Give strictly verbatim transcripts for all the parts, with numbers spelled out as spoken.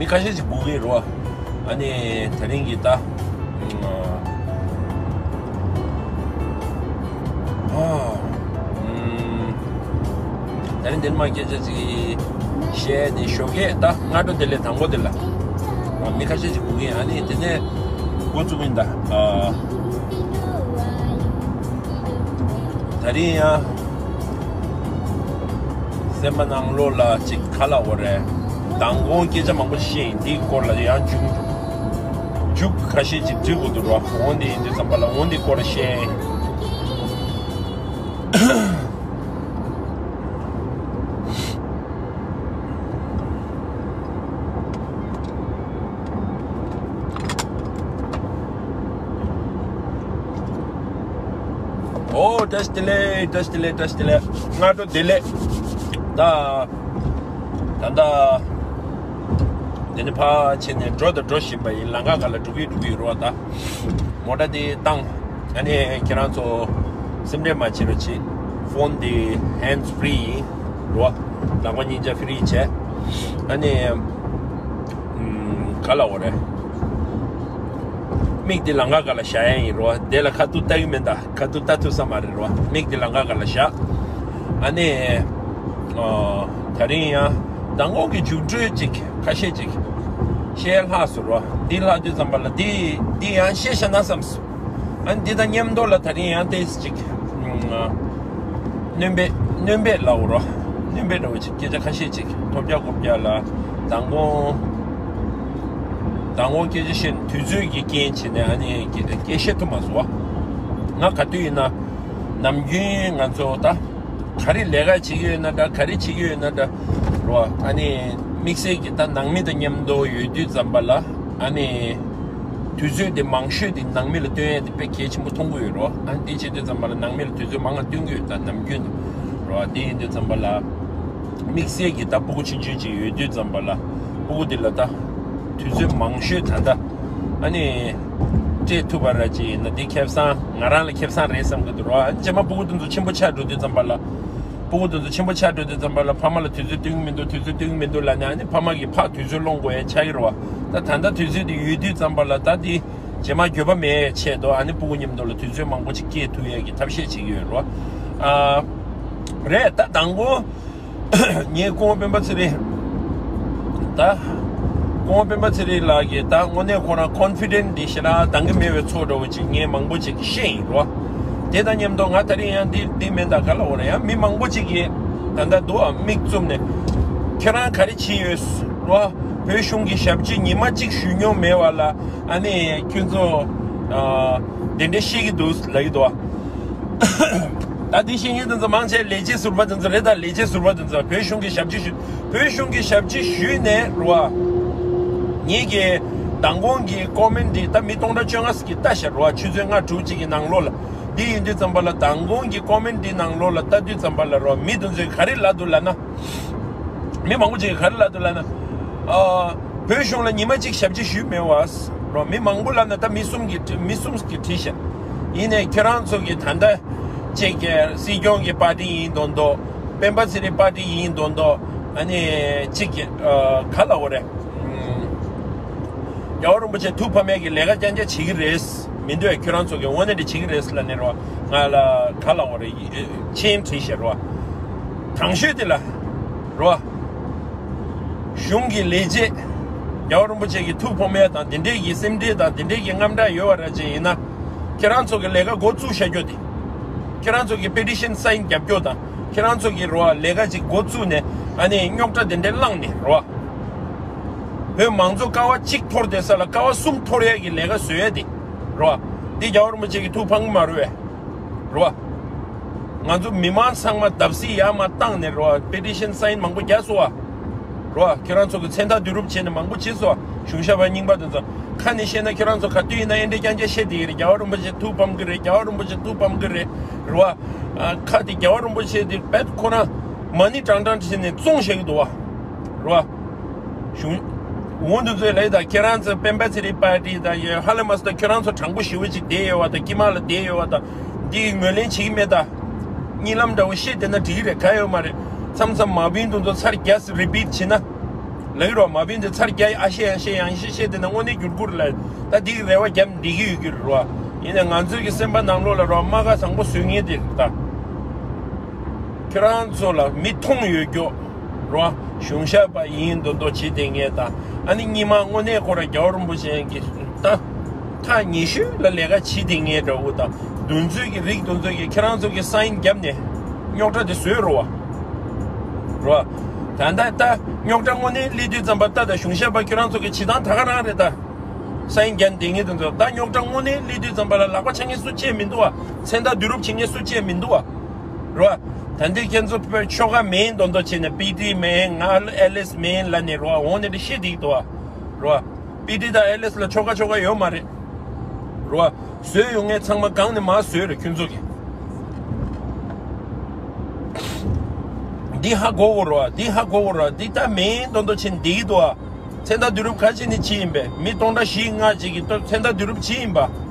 ཁ་ཤས་ཅིག་སྒུག་གི་རེད་བ། ཨ་ནི་དེ་རིང་གི་ད། ཨ། དེ་རིང་འདིར་མ་སྐད་ཆ་ཅིག་བཤད་དེ་ཞོགས་ཀས་ད་སྔ་དྲོ་བདེ་ལེགས་དང་པོ་དེ་ལ། མི་ཁ་ཤས་ཅིག་སྒུག་གི་ཨ་ནི་དེ་ནས་འགོ་བཙུགས་ཡིན་ད། ད་རིང་ཡང་སེམས་པ་ནང་ལོགས་ལ་ཅིག་ག་ལབ་དགོས་རེད། མདང་དགོང་སྐད་ཆ་མང་པོ་བཤད་ཡིན། འདིའི་སྐོར་ལ་ཡང་མཇུག་མཇུག་ཁ་ཤས་ཅིག་འབྲི་དགོས་འདུག་རོ། འོ་འདི་ཡིན་དུས་ཙམ་པ་ལ་འོ་འདིའི་སྐོར་བཤད་ཡིན། ཨོ། བཀྲ་ཤིས་བདེ་ལེགས། བཀྲ་ཤིས་བདེ་ལེགས། བཀྲ་ཤིས་བདེ་ལེགས། སྔ་དྲོ་བདེ་ལེགས། ད་ད་ད་འདི་ནས་ཕར་ཕྱིན་ནས་འགྲོ་དང་འགྲོ་བཞིན་པ་ཡིན། ལམ་ཁ་སྒང་ལ་འགྲོ་གི་འགྲོ་གི་ཡོད་རེད་བ། ད་མོ་ཊ་འདི་བཏང་། ཨ་ནི་ཁྱེད་རང་ཚོ་སེམས་ཁྲལ་མ་བྱེད་རོགས་གྱིས། ཕོན་འདི་ཧེན་ཌི་ཕི་རི་ཡིན་རོ། ལག་པ་གཉིས་ཆ་ཕི་རི་བྱས། ཨ་ནི་ཨམ། ག་ལབ་དགོས་རེད། མིག་འདི་ལམ་ཁ་སྒང་ལ་བཞག་ཡ་ཡིན་རོ། དེ་ལ་ཁ་ཐུག་ལྟ་གི་མིན་ད། ཁ་ཐུག་ལྟ་ཐུབ་ས་མ་རེད་རོ། མིག་འདི་ལམ་ཁ་སྒང་ལ་བཞག་ཨ་ནི་ཨ། ད་རིང་ཡང་མདང་དགོང་གི་རྒྱུགས་སྤྲོད་ཅིག་ཁ་ཤས་ཅིག་བཤད་ལྷག་སོང་རོ། འདི་ལྷག་དུས་ཙམ་པ་ལ་འདི་འདི་ཡང་བཤད་ཤ་ན་བསམ་སོང་། ཨ་ནི་འདི་དང་མཉམ་དུ་ལ་ད་རིང་ཡང་ཏོག་ཙམ་ཅིག་ཨ། སྣོན་པས་སྣོན་པས་ལབ་དགོས་རོ། སྣོན་པས་འདྲ་བོ་ཅིག་སྐད་ཆ་ཁ་ཤས་ཅིག་ཐོབ་རྒྱག་དགོས་རྒྱག་ལ། མདང་དགོང་མདང་དགོང་སྐད་ཆ་བཤད་དུས་ཚོད་ཀྱི་རྐྱེན་བྱས་ནས་ཨ་ནི་སྐད་སྐད་བཤད་ཐུབ་མ་སོང་བ། ང་ག་དུས་ཡིན་ན་ནམ་རྒྱུན་ང་ཚོ་ད་ག་རེ་ལས་ཀ་བྱེད་ཀྱི་ཡོད་ན་འདྲ། ག་རེ་བྱེད་ཀྱི་ཡོད་ན་འདྲ་རོ། ཨ་ནི་དམིགས་བསལ་གྱི་ད་ནང་མི་དང་མཉམ་དུ་ཡོད་དུས་ཙམ་པ་ལ་ཨ་ནི། དུས་ཚོད་དེ་མང་ཤོས་དེ་ནང་མི་ལ་སྟོན་ཡས་དེ་དཔེ་གལ་ཆེན་པོ་མཐོང་གི་ཡོད་རོ། ཨ་ནི་དེ་བྱེད་དུས་ཙམ་པ་ལ་ནང་མི་ལ་དུས་ཚོད་མང་ང་སྟོན་གྱི་ཡོད་ད་ནམ་རྒྱུན་དུ་རོ། དེ་ཡིན་དུས་ཙམ་པ་ལ་དམིགས་བསལ་གྱི་ད་སྤུ་གུ་ཆུང་ཆུང་ཅིག་ཡོད་དུས་ཙམ་པ་ལ་སྤུ་གུ་དེ་ལ་ད་དུས་ཚོད་མང་ཤོས་ད་ལྟ་ཨ་ནི་སྤྲད་ཐུབ་པ་ར་ཅིག་ཡིན་ན་དེ་ཁེ་བཟང་ང་རང་ལ་ཁེ་བཟང་རེད་བསམ་གྱི་འདུག་རོ། ཨ་ནི་རྗེས་མ་སྤུ་གུ་དེ་ཚོ་ཆེན་པོ་ཆགས་འགྲོ་དུས་ཙམ་པ་ལ། སྤུ་གུ་དེ་ཚོ་ཆེན་པོ་ཆགས་འགྲོ་དུས་ཙམ་པ་ལ་ཕ་མ་ལ་དུས་ཚོད་སྟོན་གྱི་མི་འདུག་དུས་ཚོད་སྟོན་གྱི་མི་འདུག་ལབ་ནས་ཨ་ནི་ཕ་མ་གིས་ཕར་དུས་ཚོད་སློང་དགོས་ཡ་ཆགས་ཀྱི་རེད་བ། ད་ད་ལྟ་དུས་ཚོད་དེ་ཡོད་དུས་ཙམ་པ་ལ་ད་དེ་རྗེས་མ་འགྱོད་པ་མེད་ཡ་ཆེད་དུ་ཨ་ནི་སྤུ་གུ་མཉམ་དུ་ལ་དུས་ཚོད་མང་པོ་ཅིག་སྐྱེལ་ཐུབ་ཡ་གི་ཐབས་ཤེས་བྱེད་ཀྱི་ཡོད་རེད་བ། ཨ། རེད་ད་དང་པོ་ངས་སྐུ་ངོ་སྤེན་པ་ཚེ་རིང་། ད། སྐུ་ངོ་སྤེན་པ་ཚེ་རིང་ལགས་ཀྱིས་ད་དངོས་གནས་ཁོ་རང་ཀོན་ཕི་ཌེན་ཊི་འདི་ཞེ་དྲག་འདང་གི་མེད་པའི་ཚོགས་འདྲ་བོ་ཅིག་ངས་མང་པོ་ཅིག་གིས་བཤད་ཡིན་རོ། དེ་དང་མཉམ་དུ་ང་ད་རིང་ཡང་འདི་འདི་མིན་ད་ག་ལ་འོ་ར་ཡང་མི་མང་པོ་ཅིག་གིས་ད་ལྟ་འདུག་ཨ་མིག་བཙུམ་ནས་ཁྱེད་རང་ག་རེ་བྱེད་ཡོད་རོ། བོད་གཞུང་གི་ཞབས་ཕྱི་ཉི་མ་གཅིག་ཞུས་མྱོང་མེད་པ་ལ་ཨ་ནི་ཁྱོད་ཚོ་ཨ་དེ་འདྲ་བཤད་ཀྱི་འདུག་ལབ་ཀྱི་འདུག་ཨ། ད་དེ་བཤད་མཁན་དེ་ཚོ་མང་ཆེ་ལས་བྱེད་ཟུར་པ་དེ་ཚོ་རེད་ད། ལས་བྱེད་ཟུར་པ་དེ་ཚོ་བོད་གཞུང་གི་ཞབས་ཕྱི་ཞུ་བོད་གཞུང་གི་ཞབས་ཕྱི་ཞུས་ནས་རོ། ངེད་ཀྱི་མདང་དགོང་གི་ཀོ་མེན་ཊི་འདི་ད་མི་སྟོང་ཕྲག་བཅོ་ལྔ་ཟིག་གིས་ལྟ་ཤག་རོ། ཆུ་ཚོད་ལྔ་དྲུག་ཅིག་གི་ནང་ལོགས་ལ། འདི་ཡིན་དུས་ཙམ་པ་ལ་མདང་དགོང་གི་ཀོ་མེན་ཊི་འདི་ནང་ལོགས་ལ་ལྟ་དུས་ཙམ་པ་ལ་རོ། མི་དེ་ཚོས་ག་རེ་ལབ་འདུག་ལབ་ན། མི་མང་པོ་ཅིག་གིས་ག་རེ་ལབ་འདུག་ལབ་ན། ཨ། བོད་གཞུང་ལ་ཉི་མ་གཅིག་ཞབས་ཕྱི་ཞུས་མེད་བ། རོ། མི་མང་པོ་ལབ་ན་ད་མི་གསུམ་གྱིས་བྲིས་མི་གསུམ་གྱིས་བྲིས་ཤག་ཡིན་ནའི་ཁྱེད་རང་ཚོ་གི་ད་ལྟ་ཅིག་གི་སྲིད་སྐྱོང་གི་པར་ཊི་ཡིན་མདོག་མདོག་སྤེན་པ་ཚེ་རིང་པར་ཊི་ཡིན་མདོག་མདོག་ཨ་ནི་ཅིག་གི་ཨ་ག་ལབ་དགོས་རེད། ཨུམ། རྒྱལ་བ་རིན་པོ་ཆེ་ཐུགས་ཕམ་ཡས་ཀྱི་ལས་ཀ་རྐྱང་རྐྱང་བྱེད་ཀྱི་རེད། མི་འདུག་ཨེ། ཁྱོད་རང་ཚོ་གི་དངོས་གནས་དེ་བྱེད་ཀྱི་རེད་ལབ་ནས་རོ། ང་ལ་ག་ལབ་དགོས་རེད། མཆན་བྲིས་ཤག་རོ། དང་ཤོས་དེ་ལ་རོ། གཞུང་གི་ལས་བྱེད་རྒྱལ་བ་རིན་པོ་ཆེ་གི་ཐུགས་ཕོག་མེད་དང་དེ་འདྲས་ཀྱི་སེམས་ཁྲལ་དང་དེ་འདྲས་ཀྱི་དངངས་སྐྲག་ཡོད་པ་ར་ཅིག་ཡིན་ན། ཁྱེད་རང་ཚོ་གི་ལས་ཀ་འགོ་བཙུགས་བཞག་རྒྱུ་དེ། ཁྱེད་རང་ཚོ་གི་པེ་ཊི་ཤན་སའིན་རྒྱབ་རྒྱུ་དང་ཁྱེད་རང་ཚོ་གི་རོ་ལས་ཀ་ཅིག་འགོ་བཙུགས་ནས་ཨ་ནི་རྙོག་དྲ་དེ་འདྲས་བསླངས་ནས་རོ། བོད་མང་གཙོ་ཀ་བ་གཅིག་འཐོར་བསྡད་ས་ལ་ཀ་བ་གསུམ་འཐོར་ཡས་ཀྱི་ལས་ཀ་བཟོ་ཡས་དེ་རོ། འདི་རྒྱལ་བ་རིན་པོ་ཆེ་གི་ཐུགས་ཕངས་ཀྱི་མ་རེད་པས། རོ། ང་ཚོ་མི་མང་ཚང་མ་བརྡབ་གསིག་ཡར་མར་བཏང་ནས་རོ། པེ་ཊི་ཤན་སའིན་མང་པོ་རྒྱག་སོང་བ། རོ། ཁྱེད་རང་ཚོ་གི་མཚན་རྟགས་བསྡུ་རུབ་བྱས་ནས་མང་པོ་བྱས་སོང་བ། གཞུང་ཞབས་པ་རྙིང་པ་དེ་ཚོ་ཁ་ནས་བཤད་ན་ཁྱེད་རང་ཚོ་ག་དུས་ཡིན་ན་ཨེ་འདྲས་རྐྱང་རྐྱང་བཤད་བསྡད་ཀྱི་རེད། རྒྱལ་བ་རིན་པོ་ཆེ་ཐུགས་ཕམ་གི་རེད། རྒྱལ་བ་རིན་པོ་ཆེ་ཐུགས་ཕམ་གི་རེད། རོ། ཨ། ཁ་དེ་རྒྱལ་བ་རིན་པོ་ཆེ་དེ་དཔེ་ཁོ་རང་མ་ཎི་བགྲང་བགྲང་བྱས་ནས་བཙོང་བཞག་གི་འདུག་བ། རོ། གཞུང་། འོ་འདི་ཚོའི་ལས་དང་ཁྱེད་རང་ཚོ་སྤེན་པ་ཚེ་རིང་པར་ཊི་དང་ཡོད་ཧ་ལས་མ་སོང་ད་ཁྱེད་རང་ཚོ་དྲང་པོ་ཞེ་པོ་ཅིག་བསྡད་ཡོད་བ་དང་དཀྱིལ་མ་ལ་བསྡད་ཡོད་བ་དང་འདི་ངོས་ལེན་བྱེད་ཀྱི་མེད་ད། གཉིད་ལམ་འདྲ་བོ་བཤད་བསྡད་ན་འགྲིག་གི་རེད། ག་ཡོད་མ་རེད། མཚམས་མཚམས་མ་བིན་འདི་ཚོ་ཚར་རྒྱག་རི་པིཊ་བྱེད་ན། ལགས་རོ། མ་བིན་དེ་ཚར་རྒྱ་ཨ་ཤེ་ཨ་ཤེ་ཡང་ཤེ་ཤེ་དེ་ན་དངོས་གནས་འགྱུར་ཁུག་ལ་ད་དེ་གི་རེ་བ་རྒྱབ་འདི་གི་ཡོད་ཀྱི་རོ། ཡིན་ནའི་ང་ཚོའི་གི་སེམས་པ་ནང་ལོགས་ལ་རོ་རྨ་ཁ་བཟང་པོ་བཟོས་ངེས་དེ་ད། ཁྱོད་རང་ཚོ་ལ་མི་མཐོང་ཡོད་རྒྱུ་རོ། གཞུང་ཞབས་པ་ཡིན་མདོག་མདོག་བྱེད་དེ་ངེས་ད། ཨ་ནི་སྙིང་མ་དངོས་གནས་ཁོ་ར་རྒྱལ་བ་རིན་པོ་ཆེ་གི་ད། ཐག་ཉེ་ཤོས་ལ་ལས་ཀ་བྱེད་དེ་ངེས་འདྲ་བོ་དང་། འདུ་འཛོམས་ཀྱི་རིགས་འདུ་འཛོམས་ཀྱི་ཁྱེད་རང་ཚོ་གི་སའིན་རྒྱབ་ནས་རྙོག་དྲ་དེ་བཟོས་རོ་བ། རོ། ད་ལྟ་ད་རྙོག་དྲ་དངོས་གནས་སླེབས་དུས་ཙམ་པ་ད་ད་གཞུང་ཞབས་པ་ཁྱོད་རང་ཚོ་གི་བྱེད་སྟངས་ད་ག་རང་རེད་ད། སའིན་རྒྱབ་དེ་ངེས་དུ་འཛོམས་ད་རྙོག་དྲ་དངོས་གནས་སླེབས་དུས་ཙམ་པ་ལ་ལག་པ་འཆང་མཁན་སུ་བཅས་མི་འདུག་བ། མཚན་རྟགས་བསྡུ་རུབ་བྱེད་མཁན་སུ་བཅས་མི་འདུག་བ། རོ། ད་འདི་ཁྱེད་ཚོ་ཆོ་ག་མེད་མདོག་མདོག་བྱས་ནས་པི་ཏི་མེད་ང་ཨེ་ལ་ཨེ་སི་མེད་ལ་ནས་རོ་འོང་ནས་ཤི་དེ་འདུག་བ། རོ། པི་ཏི་དང་ཨེ་ལ་ཨེ་སི་ལ་ཆོ་ག་ཆོ་ག་ཡོད་མ་རེད། རོ། བཟོས་ཡོང་ངས་ཚང་མ་གང་ནས་མ་བཟོས་རེད་ཁྱོད་ཚོ་གི། འདི་ཧ་གོ་གོ་རོ། འདི་ཧ་གོ་གོ་རོ། འདི་ད་མེད་མདོག་མདོག་བྱས་ནས་འདི་གི་འདུག་བ། མཚན་རྟགས་བསྡུ་རུབ་ག་བྱས་ནས་བྱས་ཡིན་པས། མི་སྟོང་ཕྲག་བཞི་ལྔ་ཅིག་གིས་མཚན་རྟགས་བསྡུ་རུབ་བྱས་ཡིན་པ།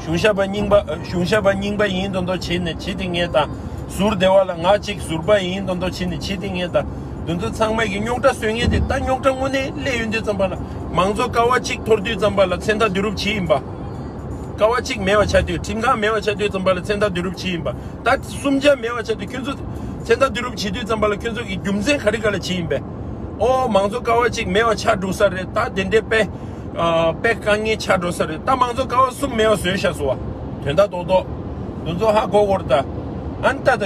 གཞུང་ཞབས་པ་རྙིང་པ་གཞུང་ཞབས་པ་རྙིང་པ་ཡིན་མདོག་མདོག་བྱས་ནས་བྱེད་དེ་ངེས་དང་། ཟུར་སྡེ་བ་ལ་ང་གཅིག་ཟུར་པ་ཡིན་མདོག་མདོག་བྱས་ནས་བྱེད་དེ་ངེས་དང་། འདི་ཚོ་ཚང་མས་ཀྱི་རྙོག་དྲ་བཟོས་ངེས་དེ་ད་རྙོག་དྲ་དངོས་གནས་སླེབས་ཡོང་དུས་ཙམ་པ་ལ་མང་གཙོ་ཀ་བ་གཅིག་འཐོར་དུས་ཙམ་པ་ལ་མཚན་རྟགས་བསྡུ་རུབ་བྱས་ཡིན་པ། ཀ་བ་གཅིག་མེད་པ་ཆགས་དུས་ཁྲིམས་ཁང་མེད་པ་ཆགས་དུས་ཙམ་པ་ལ་མཚན་རྟགས་བསྡུ་རུབ་བྱས་ཡིན་པ། ད་གསུམ་ཆ་མེད་པ་ཆགས་དུས་ཁྱོད་ཚོ་མཚན་རྟགས་བསྡུ་རུབ་བྱེད་དུས་ཙམ་པ་ལ་ཁྱོད་ཚོ་གི་རྒྱུ་མཚན་ག་རེ་ག་ལ་བྱས་ཡིན་པས། ཨོ་མང་གཙོ་ཀ་བ་གཅིག་མེད་པ་ཆགས་འགྲོ་ས་རེད་ད། དེ་འདྲའི་དཔེ་ཨ་དཔེ་དཀའ་ངལ་ཆགས་འགྲོ་ས་རེད་ད། མང་གཙོ་ཀ་བ་གསུམ་མེད་པ་བཟོས་བཞག་སོང་བ། དོན་དག་རྡོག་རྡོག་འདི་ཚོ་ཧ་གོ་དགོས་རེད་ད། ཨ་ནི་ད་ད་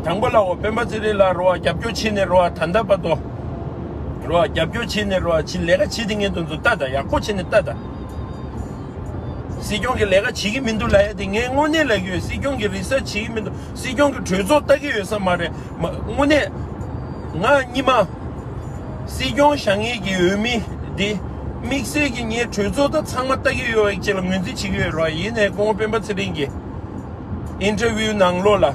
དང་པོ་ལ་འོ་སྤེན་པ་ཚེ་རིང་ལ་རོ་བ་རྒྱབ་སྐྱོར་བྱས་ནས་རོ་བ་ད་ལྟ་བར་དུ་རོ་བ་རྒྱབ་སྐྱོར་བྱས་ནས་རོ་བ་ཅི་ལས་ཀ་བྱེད་དེ་ངས་འདི་ཚོ་ལྟ་ད་ཡག་པོ་བྱས་ནས་ལྟ་ད། སྲིད་སྐྱོང་གི་ལས་ཀ་བྱེད་ཀྱི་མི་འདུག་ལབ་ཡ་དེ་ངས་དངོས་གནས་ལབ་ཀྱི་ཡོད། སྲིད་སྐྱོང་གི་རི་སར་ཆི་བྱེད་ཀྱི་མི་འདུག་སྲིད་སྐྱོང་གི་གྲོས་ཚོགས་ལྟ་གི་ཡོད་ས་མ་རེད། མ་དངོས་གནས་ང་གཉིས་མ་སྲིད་སྐྱོང་བཞེངས་མཁན་གྱི་འོས་མི་འདི་དམིགས་བསལ་གྱི་ངའི་གྲོས་ཚོགས་ད་ཚང་མ་ལྟ་གི་ཡོད་ཅེས་ལ་ངོས་འཛིན་བྱེད་ཀྱི་ཡོད་རོགས། ཡིན་ནའི་སྐུ་ངོ་སྤེན་པ་ཚེ་རིང་གི་ཨིན་ཊར་བིའུ་ནང་ལོགས་ལ་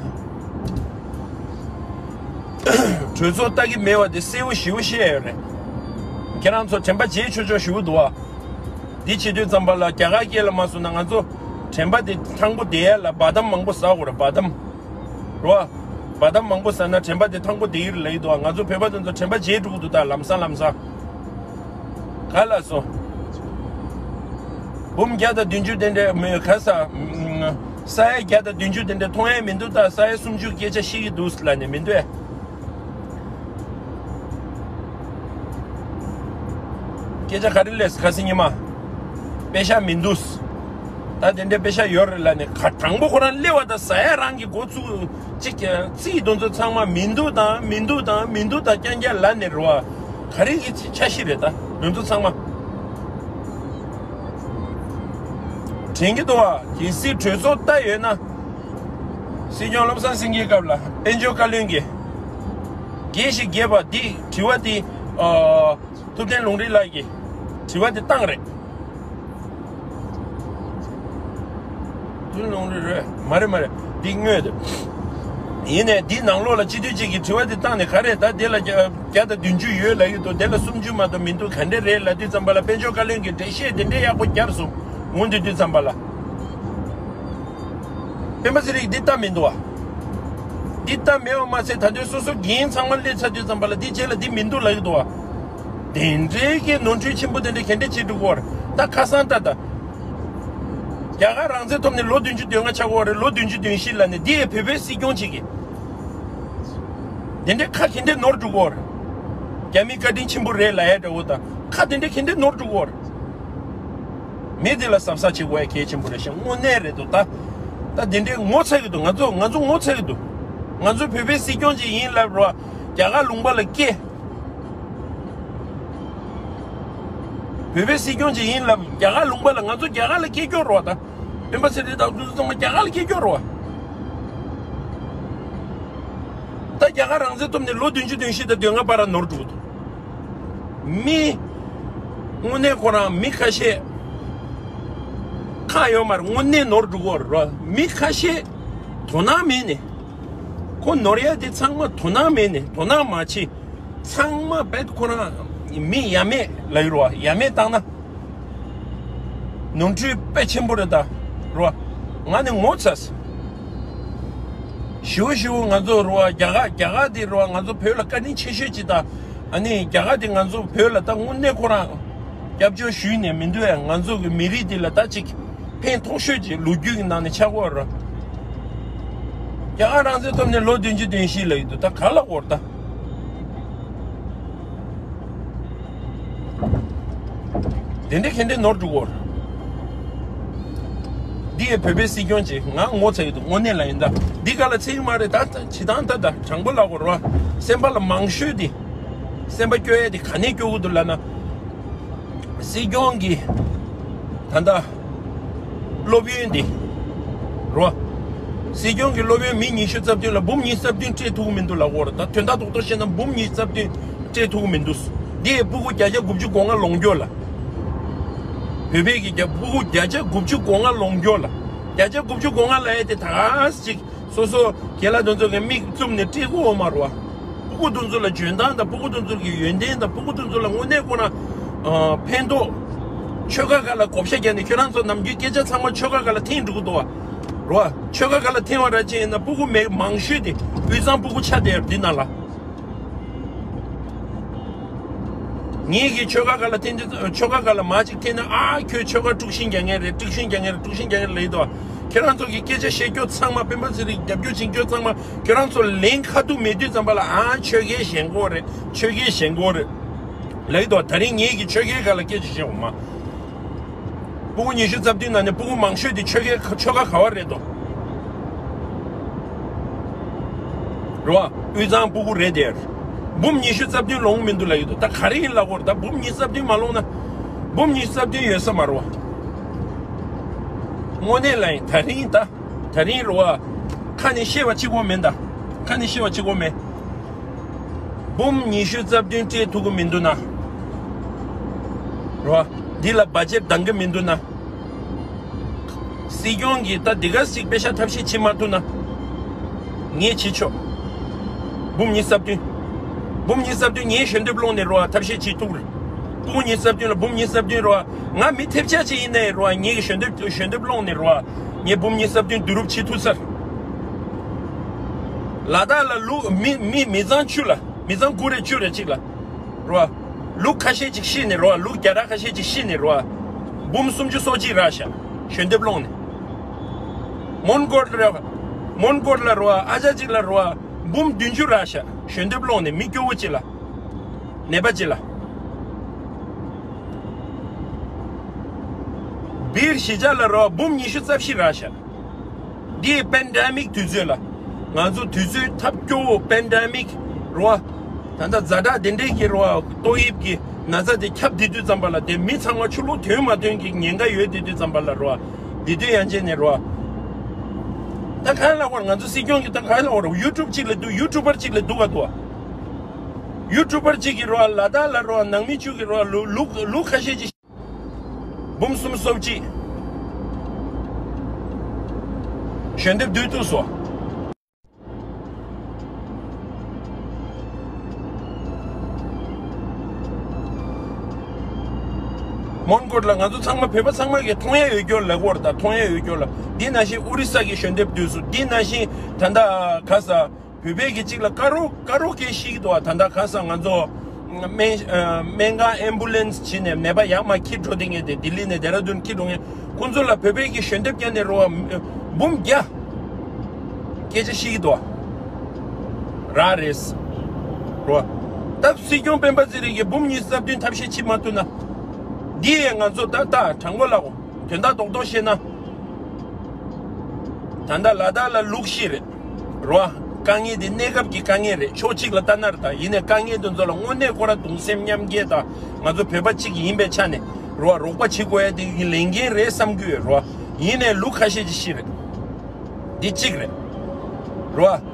གྲོས་ཚོགས་ལྟ་གི་མེད་པ་དེ་གསལ་པོ་ཞེ་པོ་བཤད་ཡོད་རེད། ཁྱེད་རང་ཚོ་དྲན་པ་བརྗེད་ཆོག་ཆོག་ཞེ་པོ་འདུག་ཨ། འདི་བྱེད་དུས་ཙམ་པ་ལ་རྒྱ་གར་སྐད་ལ་མ་སོང་ན་ང་ཚོ་དྲན་པ་དེ་ཐང་པོ་བསྡད་ཡ་ལ་བ་དམ་མང་པོ་ཟ་དགོས་རེད་བ་དམ། རོ། བ་དམ་མང་པོ་ཟ་ན་དྲན་པ་དེ་ཐང་པོ་བསྡད་ཡོད་ལ་ཡིན་འདུག་ཨ། ང་ཚོ་བོད་པ་དེ་ཚོ་དྲན་པ་བརྗེད་འགྲོ་གི་འདུག་ད་ལམ་སང་ལམ་སང་། ག་ལ་སོང་། འབུམ་བརྒྱ་དང་བདུན་ཅུ་དེ་འདྲ་མི་ག་ས། ས་ཡ་བརྒྱ་དང་བདུན་ཅུ་དེ་འདྲ་མཐོང་ཡ་མི་འདུག་ད་ས་ཡ་སུམ་ཅུ་སྐད་ཆ་བཤད་ཀྱི་འདུག་ལབ་ནས་མི་འདུག་ཨེ། སྐད་ཆ་ག་རེ་ལས་ཁ་སང་ཉི་མ། པེ་ཤ་མི་འདུག་ད་དེ་འདྲའི་པེ་ཤ་ཡོད་རེད་ལབ་ནས་ག་དང་པོ་ཁོ་རང་སླེབས་པ་དང་ཟ་ཡ་རང་གི་འགོ་བཙུགས་ཅིག་རྩིས་དེ་ཚོ་ཚང་མ་མི་འདུག་དང་མི་འདུག་དང་མི་འདུག་དང་རྐྱང་རྐྱང་ལབ་ནས་རེད་བ། ག་རེ་གི་འཆར་གཞི་རེད་ད་དེ་ཚོ་ཚང་མ། དྲན་གྱི་འདུག་བ། གལ་སྲིད་གྲོས་ཚོགས་ལྟ་ཡོད་ན། སྲིད་སྐྱོང་བློ་བཟང་སེང་གེའི་སྐབས་ལ་དཔལ་འབྱོར་བཀའ་བློན་གྱིས། རྒྱས་ཤིག་རྒྱས་པ་འདི་དྲི་བ་འདི། ཨ། ཐུབ་བསྟན་ལུང་རིགས་ལགས་ཀྱིས་དྲི་བ་འདི་བཏང་རེད། ཐུབ་བསྟན་ལུང་རིགས་རེད་མ་རེད་མ་རེད་འདི་དངོས་དེ། ཡིན་ནའི་འདི་ནང་ལོགས་ལ་སྤྱི་འཐུས་གཅིག་གིས་དྲི་བ་འདི་བཏང་ནས་ག་རེ་ད་འདི་ལ་བརྒྱ་བརྒྱ་དང་བདུན་ཅུ་ཡོད་ལབ་ཀྱི་འདུག་དེ་ལ་སུམ་ཅུ་མ་གཏོགས་མི་འདུག་ག་འདྲས་རེད་ལབ་དུས་ཙམ་པ་ལ་དཔལ་འབྱོར་བཀའ་བློན་གྱིས་འགྲེལ་བཤད་དེ་འདྲས་ཡག་པོ་བརྒྱབ་སོང་། འོང་དུས་དུས་ཙམ་པ་ལ། སྤེན་པ་ཚེ་རིང་འདི་ལྟ་མི་འདུག་བ། འདི་ལྟ་མེད་པ་མ་ཟད་ད་དུང་སོ་སོ་འགན་ཚང་མ་སླེབས་ཚར་དུས་ཙམ་པ་ལ་འདི་རྗེས་ལ་འདི་མི་འདུག་ལབ་ཀྱི་འདུག་བ། དེ་འདྲའི་གི་ནོར་འཁྲུལ་ཆེན་པོ་དེ་འདྲ་ག་འདྲས་བྱེད་འགྲོ་གི་ཡོད་རེད་ད་ཁ་སང་ལྟ་ད། རྒྱ་གར་རང་བཙན་ཐོབ་ནས་ལོ་བདུན་ཅུ་དོན་ལྔ་ཆགས་ཀྱི་ཡོད་རེད་ལོ་བདུན་ཅུ་དོན་བཞི་ལབ་ནས་འདི་ཡི་བོད་པའི་སྲིད་སྐྱོང་ཅིག་གིས། དེ་འདྲའི་ཁ་ག་འདྲས་ནོར་འགྲོ་གི་ཡོད་རེད། རྒྱ་མི་བཀའ་དྲིན་ཆེན་པོ་རེད་ལབ་ཡ་འདྲ་བོ་དང་ཁ་དེ་འདྲས་ག་འདྲས་ནོར་འགྲོ་གི་ཡོད་རེད། མི་དེ་ལ་གཟབ་གཟབ་བྱེད་དགོས་ཡ་གལ་ཆེན་པོ་རེད་ཤག་དངོས་གནས་རེད་འདུག་ད། ད་དེ་འདྲའི་ངོ་ཚ་གི་འདུག་ང་ཚོ་ང་ཚོ་ངོ་ཚ་གི་འདུག་ང་ཚོ་བོད་པའི་སྲིད་སྐྱོང་ཅིག་ཡིན་ལབ་རོགས་རྒྱ་གར་ལུང་པ་ལ་སྐྱེས། བོད་པའི་སྲིད་སྐྱོང་ཅིག་ཡིན་ལབ་རྒྱ་གར་ལུང་པ་ལ་ང་ཚོ་རྒྱ་གར་ལ་སྐྱེས་སྐྱོ་རོགས་ད། སྤེན་པ་ཚེ་རིང་དང་དུ་ཚང་མ་རྒྱ་གར་ལ་སྐྱེས་སྐྱོ་རོགས། ད་རྒྱ་གར་རང་བཙན་ཐོབ་ནས་ལོ་བདུན་ཅུ་དོན་བཞི་དང་དོན་ལྔ་བར་ནོར་འགྲོ་གི་འདུག་མི། དངོས་གནས་ཁོ་རང་མི་ཁ་ཤས། ཁག་ཡོད་མ་རེད་དངོས་གནས་ནོར་འགྲོ་གི་ཡོད་རེད་རོ། མི་ཁ་ཤས། དོ་སྣང་མེད་ནས། ཁོ་ནོར་ཡ་དེ་ཚང་མ་དོ་སྣང་མེད་ནས་དོ་སྣང་མ་བྱེད། ཚང་མ་བེད་ཁོ་རང་མི་ཡ་མེད་ལབ་ཡོད་རེད་བ། ཡ་མེད་བཏང་ན། ནོར་འཁྲུལ་དཔེ་ཆེན་པོ་རེད་ད། རེད་བ། ང་ནི་ངོ་ཚ། ཞུ་ཞུ་ང་ཚོ་རེད་བ། རྒྱ་གར་རྒྱ་གར་དེ་རེད་བ། ང་ཚོ་བོད་ལ་བཀའ་དྲིན་ཆེ་ཤོས་ཅིག་ད། ཨ་ནི་རྒྱ་གར་དེ་ང་ཚོ་བོད་ལ་ད་དངོས་གནས་ཁོ་རང་སྐྱབས་བཅོལ་ཞུས་ནས་མི་འདུག་ཨེ། ང་ཚོ་གི་མི་རིགས་འདི་ལ་ད་ཅིག་ཕན་ཐོགས་ཤོས་ཅིག་ལོ་རྒྱུས་ཀྱི་ནང་ནས་ཆགས་ཀྱི་ཡོད་རེད། རྒྱ་གར་རང་བཙན་ཐོབ་ནས་ལོ་བདུན་ཅུ་དོན་བཞི་ལ་ཡོད་དུས་ད་ག་ལ་འོར་ད། དེ་འདྲ་ཁེ་འདྲ་ནོར་འགྲོ་གོ། འདི་ཡི་བོད་པའི་སྲིད་སྐྱོང་ཅིག་ང་ངོ་ཚ་ཡོད་དུ་དངོས་གནས་ལ་ཡིན་ད། འདི་ག་ལ་ཚིག་མ་རེད་ད། ད་ཇི་ལྟར་ད་ད་དྲང་པོ་ལ་གོ་ར། སེམས་པ་ལ་མང་ཤོས་དེ། སེམས་པ་སྐྱོ་ཡས་དེ་ག་ནས་སྐྱོ་གི་འདུག་ལབ་ན། སྲིད་སྐྱོང་གི་ད་ལྟ་སློབ་ཡོན་དེ་རོ། སྲིད་སྐྱོང་གི་སློབ་ཡོན་མི་ཉི་ཤུ་རྩ་བདུན་ལ་འབུམ་ཉི་ཤུ་རྩ་བདུན་སྤྲད་ཐུབ་ཀྱི་མི་འདུག་ལབ་ཀྱི་ཡོད་རེད་ད། དོན་དག་རྡོག་རྡོག་བཤད་ན་འབུམ་ཉི་ཤུ་རྩ་བདུན་སྤྲད་ཐུབ་ཀྱི་མི་འདུག་འདི་ཡི་སྤུ་གུ་བརྒྱ་ཆ་དགུ་བཅུ་གོ་ལྔ་ལོངས་སྤྱོད་ལ། བོད་པའི་གི་བརྒྱ་སྤུ་གུ་བརྒྱ་ཆ་དགུ་བཅུ་གོ་ལྔ་ལོངས་སྤྱོད་ལ། བརྒྱ་ཆ་དགུ་བཅུ་གོ་ལྔ་ལབ་ཡས་དེ་ད་ག་ཅིག་སོ་སོ་རྒན་ལགས་དེ་ཚོ་གི་མིག་བཙུམ་ནས་སྤྲད་དགོས་ཡོད་མ་རེད་བ། སྤུ་གུ་དེ་ཚོ་ལ་འཇོན་ཐང་དང་སྤུ་གུ་དེ་ཚོ་གི་ཡོན་ཏན་དང་སྤུ་གུ་དེ་ཚོ་ལ་དངོས་གནས་ཁོ་རང་ཨ་ཕན་ཐོགས། ཆོལ་ཁ་ཁག་ལ་བགོ་བཤའ་རྒྱག་ནས་ཁྱོད་རང་ཚོ་ནམ་རྒྱུན་སྐད་ཆ་ཚང་མ་ཆོལ་ཁ་ཁག་ལ་འཐེན་འགྲོ་གི་འདུག་བ། རེད་བ། ཆོལ་ཁ་ཁག་ལ་འཐེན་པ་ར་ཅིག་ཡིན་ན་སྤུ་གུ་མེད་མང་ཤོས་དེ་དབུས་གཙང་སྤུ་གུ་ཆགས་བསྡད་ཡོད་འདི་ནང་ལ། ངེད་ཀྱིས་ཆོལ་ཁ་ཁག་ལ་འཐེན་དུས་ཆོལ་ཁ་ཁག་ལ་མར་ཅིག་འཐེན་ན། ཨ་ཁྱོད་ཆོལ་ཁ་དཀྲུག་ཤིང་རྒྱག་མཁན་རེད། དཀྲུག་ཤིང་རྒྱག་མཁན་རེད། དཀྲུག་ཤིང་རྒྱག་མཁན་རེད་ལབ་ཀྱི་འདུག་ཁྱེད་རང་ཚོ་གི་སྐད་ཆ་བཤད་རྒྱུ་ཚང་མ་སྤེན་པ་ཚེ་རིང་རྒྱབ་སྐྱོར་བྱེད་རྒྱུ་ཚང་མ་ཁྱེད་རང་ཚོ་ལན་ཁ་ཐུག་མེད་དུས་ཙམ་པ་ལ། ཨ་ཆོལ་ཁའི་ཞེན་ཁོག་རེད། ཆོལ་ཁའི་ཞེན་ཁོག་རེད་ལབ་ཀྱི་འདུག་ད་རིང་ངེད་ཀྱིས་ཆོལ་ཁའི་སྒང་ལ་སྐད་ཆ་བཤད་འོང་མ། སྤུ་གུ་ཉི་ཤུ་རྩ་བདུན་ནང་ནས་སྤུ་གུ་མང་ཤོས་དེ་ཆོལ་ཁའི་ཆོལ་ཁ་ག་བ་རེད་དོ། རེད་བ། དབུས་གཙང་སྤུ་གུ་རེད་དེ། འབུམ་ཉི་ཤུ་རྩ་བདུན་ལོངས་མི་འདུག་ལབ་ཀྱི་འདུག་ད་ག་རེ་ཡིན་ལབ་དགོས་རེད་ད། འབུམ་ཉི་ཤུ་རྩ་བདུན་མ་ལོངས་ན། འབུམ་ཉི་ཤུ་རྩ་བདུན་ཡོད་ས་མ་རེད་བ། དངོས་གནས་ལ་ཡིན་ད་རིང་ད། ད་རིང་རེད་བ། ཁ་ནས་བཤད་པ་གཅིག་པོ་མིན་ད། ཁ་ནས་བཤད་པ་གཅིག་པོ་མིན། འབུམ་ཉི་ཤུ་རྩ་བདུན་སྤྲད་ཐུབ་ཀྱི་མི་འདུག་ན། རེད་བ། འདི་ལ་བ་ཇེཊ་འདང་གི་མི་འདུག་ན། སྲིད་སྐྱོང་གིས་ད་འདི་ག་ཞིག་པེ་ཤ་ཐབས་ཤེས་བྱེད་མ་ཐུབ་ན། ངས་བྱེད་ཆོག་འབུམ་ཉི་ཤུ་རྩ་བདུན། འབུམ་ཉི་ཤུ་རྩ་བདུན་ངས་ཞལ་འདེབས་སློང་ནས་རེད་བ་ཐབས་ཤེས་བྱེད་ཐུབ་རེད། སྤུ་གུ་ཉི་ཤུ་རྩ་བདུན་ལ་འབུམ་ཉི་ཤུ་རྩ་བདུན་རེད་བ། ང་མི་ཐེབས་ཆག་ཅིག་ཡིན་ནའི་རེད་བ། ངས་ཞལ་འདེབས་ཞལ་འདེབས་སློང་ནས་རེད་བ། ངས་འབུམ་ཉི་ཤུ་རྩ་བདུན་བསྡུ་རུབ་བྱེད་ཐུབ་ས་རེད། ལ་དྭགས་ལ་ལུག་མི་མི་མི་ཚང་བཅུ་ལ་མི་ཚང་དགུ་རེ་བཅུ་རེ་གཅིག་ལ། རེད་བ། ལུག་ཁ་ཤས་ཅིག་ཤི་ནས་རེད་བ། ལུག་བརྒྱ་ཕྲག་ཁ་ཤས་ཅིག་ཤི་ནས་རེད་བ། འབུམ་སུམ་ཅུ་སོ་གཅིག་རག་ཤག་ཞལ་འདེབས་སློང་ནས། མོན་གྷོ་ལ་རེད་བ། མོན་གྷོ་ལ་རེད་བ། ཨ་ཅག་ཅིག་ལ་རེད་བ། འབུམ་བདུན་ཅུ་རག་ཤག་ཞལ་འདེབས་སློང་ནས་མི་སྐྱོ་བོ་ཅིག་ལ། ནད་པ་ཅིག་ལ། བིར་གཞིས་ཆགས་ལ་རེད་བ། འབུམ་ཉི་ཤུ་རྩ་བཞི་རག་ཤག་འདི་པེན་ཌེ་མིག་དུས་ཚོད་ལ། ང་ཚོ་དུས་ཚོད་ཐབས་སྐྱོ་བོ་པེན་ཌེ་མིག་རེད་བ། ད་ལྟ་ཛ་དྲག་དེ་འདྲའི་གི་རེད་བ། ཏོག་དབྱིབས་ཀྱི་ན་ཚ་དེ་ཁྱབ་བསྡད་དུས་ཙམ་པ་ལ་དེ་མི་ཚང་མ་ཆུ་ལོག་ཐོན་མ་ཐོན་གྱི་ཉེན་ཁ་ཡོད་བསྡད་དུས་ཙམ་པ་ལ་རེད་བ། འདི་དུས་ཡང་ཅིན་ནས་རེད་བ། ད་གང་ལ་བར་ང་ཚོ་སྲིད་སྐྱོང་གི་ད་གང་ལ་བར་ཡུ་ཊུབ་གཅིག་ལ་འདུག་ཡུ་ཊུབ་པར་གཅིག་ལ་འདུག་ག་འདུག་བ། ཡུ་ཊུབ་པར་གཅིག་གིས་རེད་བ། ལ་དྭགས་ལ་རེད་བ། ནང་མི་བཅུ་གིས་རེད་བ། ལུག་ལུག་ལུག་ཁ་ཤས་ཅིག་འབུམ་སུམ་ཅུ་སོ་གཅིག་ཞལ་འདེབས་བསྡུས་ཐུབ་སོང་། མོན་གྷོ་ལ་ང་ཚོ་ཚང་མ་བོད་པ་ཚང་མ་གིས་མཐོང་ཡ་ཡོད་སྐྱོར་ལབ་ཀྱི་ཡོད་རེད་ད། མཐོང་ཡ་ཡོད་སྐྱོར་ལ། འདི་ནང་བཞིན་ཨོ་རི་ས་གིས་ཞལ་འདེབས་བསྡུས་སོང་། འདི་ནང་བཞིན་ད་ལྟ་ག་ས། བོད་པའི་གི་གཅིག་ལ་ཀ་རོ་ཀ་རོ་ཀེ་ཤི་གི་འདུག་བ། ད་ལྟ་ག་ས་ང་ཚོ་སྨན་སྨན་ཁང་ཨེམ་བུ་ལེན་སི་བྱས་ནས་ནད་པ་ཡར་མར་འཁྱེར་འགྲོ་བསྡད་མཁན་དེ། ལྡི་ལི་ནས་ལྡེ་ར་ལྡུན་འཁྱེར་འགྲོ་མཁན། ཁོང་ཚོ་ལ་བོད་པའི་གི་ཞལ་འདེབས་བརྒྱབ་ནས་རེད་བ། འབུམ་བརྒྱ་སྐད་ཆ་བཤད་ཀྱི་འདུག་བ། རག་རེད། རེད་བ། ད་སྲིད་སྐྱོང་སྤེན་པ་ཚེ་རིང་གིས་འབུམ་ཉི་ཤུ་རྩ་བདུན་ཐབས་ཤེས་བྱེད་མ་ཐུབ་ན། འདི་ཡས་ང་ཚོ་ད་ལྟ་དྲང་པོ་ལབ་དགོས། དོན་དག་རྡོག་རྡོག་བཤད་ན། ད་ལྟ་ལ་དྭགས་ལ་ལུག་ཤི་རེད། རེད་བ། དཀའ་ངལ་དེ་གནས་སྐབས་ཀྱི་དཀའ་ངལ་རེད། ཕྱོགས་གཅིག་ལ་ལྟ་ན་རེད་ད། ཡིན་ནའི་དཀའ་ངལ་དེ་ཚོ་ལ་དངོས་གནས་ཁོ་རང་གདུང་སེམས་མཉམ་སྐྱེད་དང་། ང་ཚོ་བོད་པ་གཅིག་ཡིན་པའི་ཆ་ནས་རེད་བ། རོགས་པ་བྱེད་དགོས་ཡ་དེ་གི་ལས་འགན་རེད་བསམ་གྱི་ཡོད་རེད་བ། ཡིན་ནའི་ལུག་ཁ་ཤས་ཅིག་ཤི་རེད། འདི་གཅིག་རེད། རེད་བ།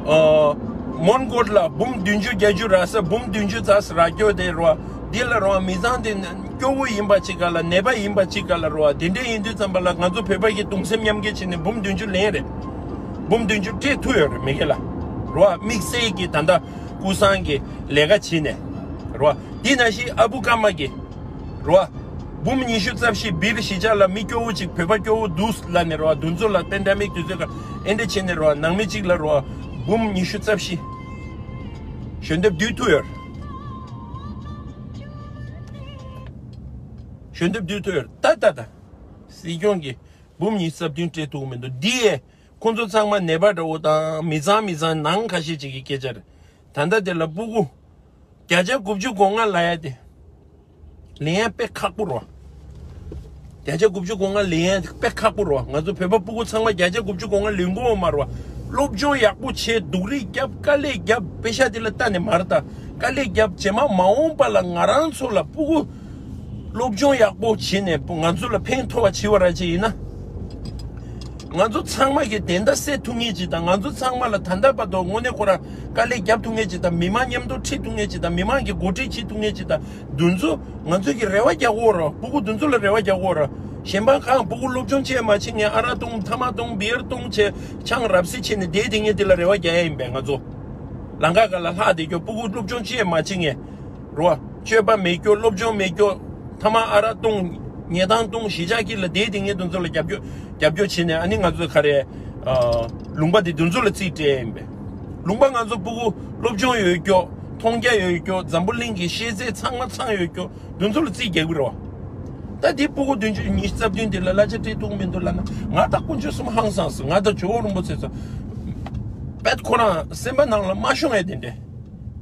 ཨ། མོན་གྷོ་ལ་འབུམ་བདུན་ཅུ་བརྒྱད་ཅུ་རག་ས། འབུམ་བདུན་ཅུ་རྩ་ས་རག་རྒྱུ་དེ་རེད་བ། འདི་ལ་རེད་བ། མི་ཚང་དེ་སྐྱོ་བོ་ཡིན་པ་གཅིག་ག་ལ། ནད་པ་ཡིན་པ་གཅིག་ག་ལ་རེད་བ། དེ་འདྲ་ཡིན་དུས་ཙམ་པ་ལ་ང་ཚོ་བོད་པ་གི་གདུང་སེམས་མཉམ་སྐྱེད་བྱས་ནས་འབུམ་བདུན་ཅུ་ལེན་རེད། འབུམ་བདུན་ཅུ་སྤྲད་ཐུབ་ཡོད་རེད་མི་སྒེར་ལ། རེད་བ། དམིགས་བསལ་གྱི་ད་ལྟ་ཀུན་བཟང་གི་ལས་ཀ་བྱས་ནས་རེད་བ། འདི་ནང་བཞིན་ཨ་བུ་ཀརྨ་གི་རེད་བ། འབུམ་ཉི་ཤུ་རྩ་བཞི། བིར་གཞིས་ཆགས་ལ་མི་སྐྱོ་བོ་གཅིག་བོད་པ་སྐྱོ་བོ་འདུག་ལབ་ནས་རེད་བ། འདུ་འཛོམས་ལ་པེན་ཌེ་མིག་དུས་ཚོད་ཀ་ཨེ་འདྲ་བྱས་ནས་རེད་བ། ནང་མི་གཅིག་ལ་རེད་བ། འབུམ་ཉི་ཤུ་རྩ་བཞི་ཞལ་འདེབས་བསྡུས་ཐུབ་ཡོད། གཞོན་དེབ་བསྡུས་ཐུབ་ཡོད་རེད། ད་ད་ད། སྲིད་སྐྱོང་གིས་འབུམ་ཉི་ཤུ་རྩ་བདུན་སྤྲད་ཐུབ་མི་འདུག་འདི་ཡས་ཁོང་ཚོ་ཚང་མ་ནད་པ་འདྲ་བོ་དང་མི་ཚང་མི་ཚང་ནང་ཁ་ཤས་ཅིག་གི་སྐད་ཆ་རེད། ད་ལྟ་དེ་ལ་སྤུ་གུ་བརྒྱ་ཆ་དགུ་བཅུ་གོ་ལྔ་ལབ་ཡ་དེ་ལེན་ཡ་དཔེ་ཁག་པོ་རེད། བརྒྱ་ཆ་དགུ་བཅུ་གོ་ལྔ་ལེན་ཡ་དཔེ་ཁག་པོ་རེད། ང་ཚོ་བོད་པ་སྤུ་གུ་ཚང་མ་བརྒྱ་ཆ་དགུ་བཅུ་གོ་ལྔ་ལེན་དགོས་མ་རེད་བ། སློབ་སྦྱོང་ཡག་པོ་བྱས། སྡུག་རུས་བརྒྱབ། དཀའ་ལས་བརྒྱབ། པེ་ཤ་དེ་ལ་ལྟ་ནས་མ་རེད། ད་དཀའ་ལས་བརྒྱབ་རྗེས་མ་མ་འོངས་པ་ལ་ང་རང་ཚོ་ལ་སྤུ་གུ་སློབ་སྦྱོང་ཡག་པོ་བྱས་ནས་ང་ཚོ་ལ་ཕན་ཐོགས་པ་བྱེད་པ་ར་ཅིག་ཡིན་ན། ང་ཚོ་ཚང་མ་གི་བདེན་མཐའ་གསལ་ཐུབ་མཁན་ཅིག་དང་། ང་ཚོ་ཚང་མ་ལ་ད་ལྟ་བར་དུ་དངོས་གནས་ཁོ་རང་དཀའ་ལས་བརྒྱབ་ཐུབ་མཁན་ཅིག་དང་། མི་མང་མཉམ་དུ་ཁྲིད་ཐུབ་མཁན་ཅིག་དང་། མི་མང་གི་འགོ་ཁྲིད་བྱེད་ཐུབ་མཁན་ཅིག་དང་། འདི་ཚོ་ང་ཚོ་གི་རེ་བ་རྒྱག་དགོས་རེད། སྤུ་གུ་འདི་ཚོ་ལ་རེ་བ་རྒྱག་དགོས་རེད། གཞན་པ་གང་སྤུ་གུ་སློབ་སྦྱོང་བྱེད་མ་བྱེད་མཁན། ཨ་རག་བཏུང་། ཐ་མག་བཏུང་། བི་ཡར་བཏུང་བྱས། ཆང་རབ་སི་བྱས་ནས་བསྡད་བསྡད་མཁན་དེ་ལ་རེ་བ་རྒྱག་ཡ་ཡིན་པས། ང་ཚོ་ལམ་ཁ་སྒང་ལ་ལྷག་བསྡད་རྒྱུ། སྤུ་གུ་སློབ་སྦྱོང་བྱེད་མ་བྱེད་མཁན་རེད་བ། སྤྱོད་པ་མེད་རྒྱུ། སློབ་སྦྱོང་མེད་རྒྱུ། ཐ་མག་ཨ་རག་བཏུང་། ཉལ་ཐང་བཏུང་། གཞིས་ཆགས་དཀྱིལ་ལ་བསྡད་བསྡད་མཁན་དེ་ཚོ་ལ་རྒྱབ་སྐྱོར་རྒྱབ་སྐྱོར་བྱས་ནས། ཨ་ནི་ང་ཚོས་ག་རེ། ཨ། ལུང་པ་དེ་དེ་ཚོ་ལ་རྩིས་སྤྲད་ཡ་ཡིན་པས། ལུང་པ་ང་ཚོ་སྤུ་གུ་སློབ་སྦྱོང་ཡོད་རྒྱུ། མཐོང་རྒྱ་ཡོད་རྒྱུ། འཛམ་བུ་གླིང་གི་ཤེས་ཚད་ཚང་མ་ཚང་ཡོད་རྒྱུ། དེ་ཚོ་ལ་རྩིས་རྒྱག་གི་རེད་བ། ད་དེ་སྤུ་གུ་བདུན་ཅུ་ཉི་ཤུ་རྩ་བདུན་དེ་ལ་གླ་ཆ་སྤྲད་ཐུབ་མི་འདུག་ལབ་ན། ང་ད་དཀོན་མཆོག་གསུམ་ཧང་སངས་སོང་། ང་ད་ཇོ་བོ་རིན་པོ་ཆེ་ཚོ་དཔེ་ཁོ་རང་སེམས་པ་ནང་ལ་མ་ཤོང་ཡ་དེ་འདྲས་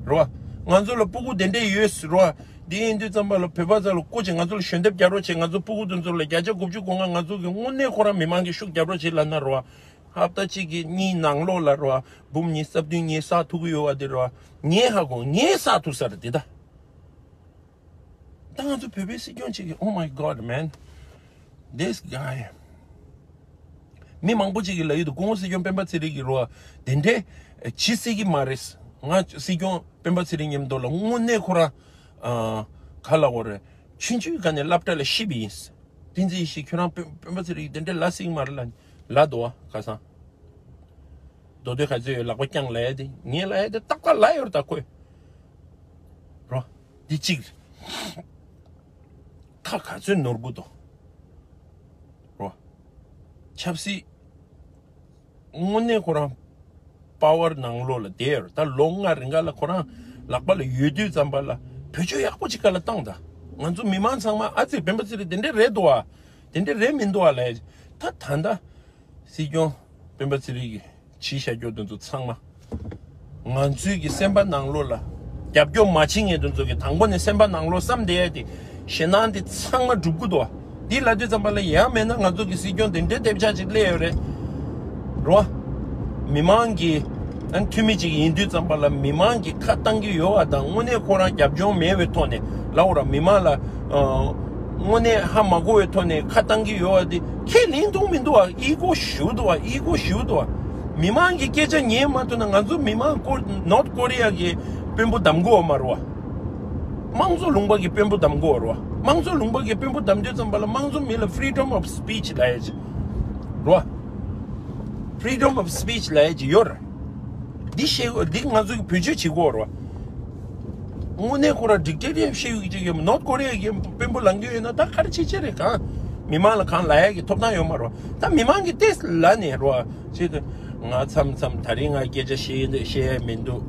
རེད་བ། ང་ཚོ་ལ་སྤུ་གུ་དེ་འདྲས་ཡོད་རེད་བ། འདི་ཡིན་དུས་ཙམ་པ་ལ་བོད་པ་ཚོ་ལ་སྐུ་མཁྱེན། ང་ཚོ་ལ་ཞལ་འདེབས་རྒྱག་རོགས་བྱེད། ང་ཚོ་སྤུ་གུ་དེ་ཚོ་ལ་བརྒྱ་ཆ་དགུ་བཅུ་གོ་ལྔ་ང་ཚོ་གི་དངོས་གནས་ཁོ་རང་མི་མང་གི་ཤུགས་རྒྱབ་རོགས་བྱེད་ལབ་ན་རེད་བ། ཧབ་ཏ་གཅིག་གི་གཉིས་ནང་ལོགས་ལ་རེད་བ། འབུམ་ཉི་ཤུ་རྩ་བདུན་ངས་བསགས་ཐུབ་ཀྱི་ཡོད་བ་དེ་རེད་བ། ངས་ཧ་གོ། ངས་བསགས་ཐུབ་ས་རེད་དེ། ད་ད་ང་ཚོ་བོད་པའི་སྲིད་སྐྱོང་གཅིག་གིས། Oh my God, man, this guy. མི་མང་པོ་ཅིག་གིས་ལབ་ཡོད་འདུག་སྐུ་ངོ་སྲིད་སྐྱོང་སྤེན་པ་ཚེ་རིང་གིས་རེད་བ། དེ་འདྲས་བྱེད་སྲིད་ཀྱི་མ་རེད། ང་སྲིད་སྐྱོང་སྤེན་པ་ཚེ་རིང་མཉམ་དུ་ལ་དངོས་གནས་ཁོ་རང་། ཨ། ག་ལབ་དགོས་རེད། ཆུང་ཆུང་སྒང་ནས་སློབ་གྲྭ་ལ་ཤི་བ་ཡིན། བསྟན་འཛིན་ཡེ་ཤེས་ཁྱོད་རང་སྤེན་སྤེན་པ་ཚེ་རིང་དེ་འདྲས་ལབ་སྲིད་ཀྱི་མ་རེད་ལབ་ལབ་འདུག་བ། ཁ་སང་མདོ་སྟོད་ག་ཚོད་ཡོད་ལག་པ་བརྐྱངས་ལབ་ཡ་དེ། ངས་ལབ་ཡ་དེ་ཏག་ཏག་ལབ་ཡོད་རེད། ད་ཁོས་རོ། འདི་གཅིག་རེད། ཁ་ག་ཚོད་ནོར་གི་འདུག་རོ། ཆབ་སྲིད་དངོས་གནས་ཁོ་རང་པ་ཝར་ནང་ལོགས་ལ་བསྡད་ཡོད་རེད། ད་ལོ་ལྔ་རིང་ག་ལ་ཁོ་རང་ལག་པ་ལ་ཡོད་དུས་ཙམ་པ་ལ་བེད་སྤྱོད་ཡག་པོ་ཅིག་ག་ལ་བཏང་། ད་ང་ཚོ་མི་མང་ཚང་མ་ཨ་ཙི་སྤེན་པ་ཚེ་རིང་དེ་འདྲས་རེད་འདུག་བ། དེ་འདྲས་རེད་མི་འདུག་བ་ལབ་ཡ། ད་ད་ལྟ་སྲིད་སྐྱོང་སྤེན་པ་ཚེ་རིང་གིས་བྱས་བཞག་རྒྱུ་དེ་ཚོ་ཚང་མ། ང་ཚོའི་གི་སེམས་པ་ནང་ལོགས་ལ་རྒྱབ་སྐྱོར་མ་བྱེད་མཁན་དེ་ཚོ་གི་དང་པོ་ནས་སེམས་པ་ནང་ལོགས་བསམ་བསྡད་ཡ་དེ་ཞེད་སྣང་དེ་ཚང་མ་འགྲུབ་ཀྱི་འདུག་བ། འདི་ལབ་དུས་ཙམ་པ་ལ་ཡང་མེད་ན་ང་ཚོ་གི་སྲིད་སྐྱོང་དེ་འདྲའི་སྟོབས་ཆག་ཅིག་སླེབས་ཡོད་རེད་རོ། མི་མང་གི་ཨ་འཐུས་མི་ཅིག་ཡིན་དུས་ཙམ་པ་ལ་མི་མང་གི་ཁ་བཏང་གི་ཡོད་བ་དང་། དངོས་གནས་ཁོ་རང་རྒྱབ་ལྗོངས་མེད་པའི་ཐོག་ནས་ལབ་དགོས་ར། མི་མང་ལ་ཨ་དངོས་གནས་ཧ་མ་གོ་བའི་ཐོག་ནས་ཁ་བཏང་གི་ཡོད་བ་དེ་ཁས་ལེན་ཐུབ་མི་འདུག་བ། ཨི་གོ་ཞེ་པོ་འདུག་བ། ཨི་གོ་ཞེ་པོ་འདུག་བ། མི་མང་གི་སྐད་ཆ་ཉན་མ་ཐུབ་ན། ང་ཚོ་མི་མང་ཀོ་ནོར་ཐ་ཀོ་རི་ཡ་གི་དཔོན་པོ་བདམས་དགོས་བ་མ་རེད་བ། དམངས་གཙོ་ལུང་པ་གི་དཔོན་པོ་བདམས་དགོས་བ་རེད་བ། དམངས་གཙོ་ལུང་པ་གི་དཔོན་པོ་བདམས་དུས་ཙམ་པ་ལ་དམངས་གཙོ་མི་ལ་freedom of speech ལབ་ཡ་ཅིག་རེད་བ། Freedom of speech ལབ་ཡ་ཅིག་ཡོད་རེད། འདི་ཤེས། འདི་ང་ཚོ་གི་བེད་སྤྱོད་བྱེད་དགོས་བ་རེད་བ། དངོས་གནས་ཁོ་རང་dictatorship ཤེས་ཡོད་ཅིག་ཡོད། ནོར་ཐ་ཀོ་རི་ཡ་གི་དཔོན་པོ་ལངས་ཀྱི་ཡོད་ན་ད་ག་རེ་བྱེད་བྱེད་རེད། གང་མི་མང་ལ་གང་ལབ་ཡ་གི་ཐོབ་ཐང་ཡོད་མ་རེད་བ། ད་མི་མང་གི་ཏོག་ཙམ་ལབ་ནས་རེད་བ། ཅེས་ཏེ། ང་མཚམས་མཚམས་ད་རིང་ང་སྐད་ཆ་བཤད་བཤད་ཡ་མི་འདུག་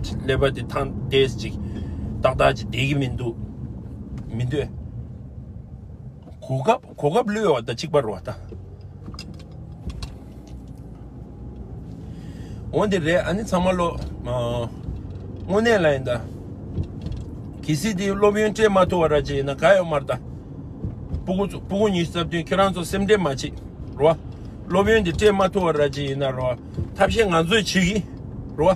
ཀླད་པ་འདི་ཐང་ཏོག་ཙམ་ཅིག་ཏག་ཏག་ཅིག་བསྡད་ཀྱི་མི་འདུག་མི་འདུག་གོ་སྐབས་གོ་སྐབས་བློས་བ་དང་གཅིག་པ་རེད་བ་ད། འོན་ཏེ་རེད། ཨ་ནི་ཚང་མ་ལོ། ཨ། དངོས་གནས་ལ་ཡིན་ད། གལ་སྲིད་དེ་སློབ་ཡོན་སྤྲད་མ་ཐུབ་པ་ར་ཅིག་ཡིན་ན་ག་ཡོད་མ་རེད་ད། སྤུ་གུ་ཚོ་སྤུ་གུ་ཉི་ཤུ་རྩ་བདུན་ཁྱེད་རང་ཚོ་སེམས་ཁྲལ་མ་བྱེད། རོ། སློབ་ཡོན་འདི་སྤྲད་མ་ཐུབ་པ་ར་ཅིག་ཡིན་ན་རོ། ཐབས་ཤེས་ང་ཚོས་བྱེད་ཀྱི། རོ།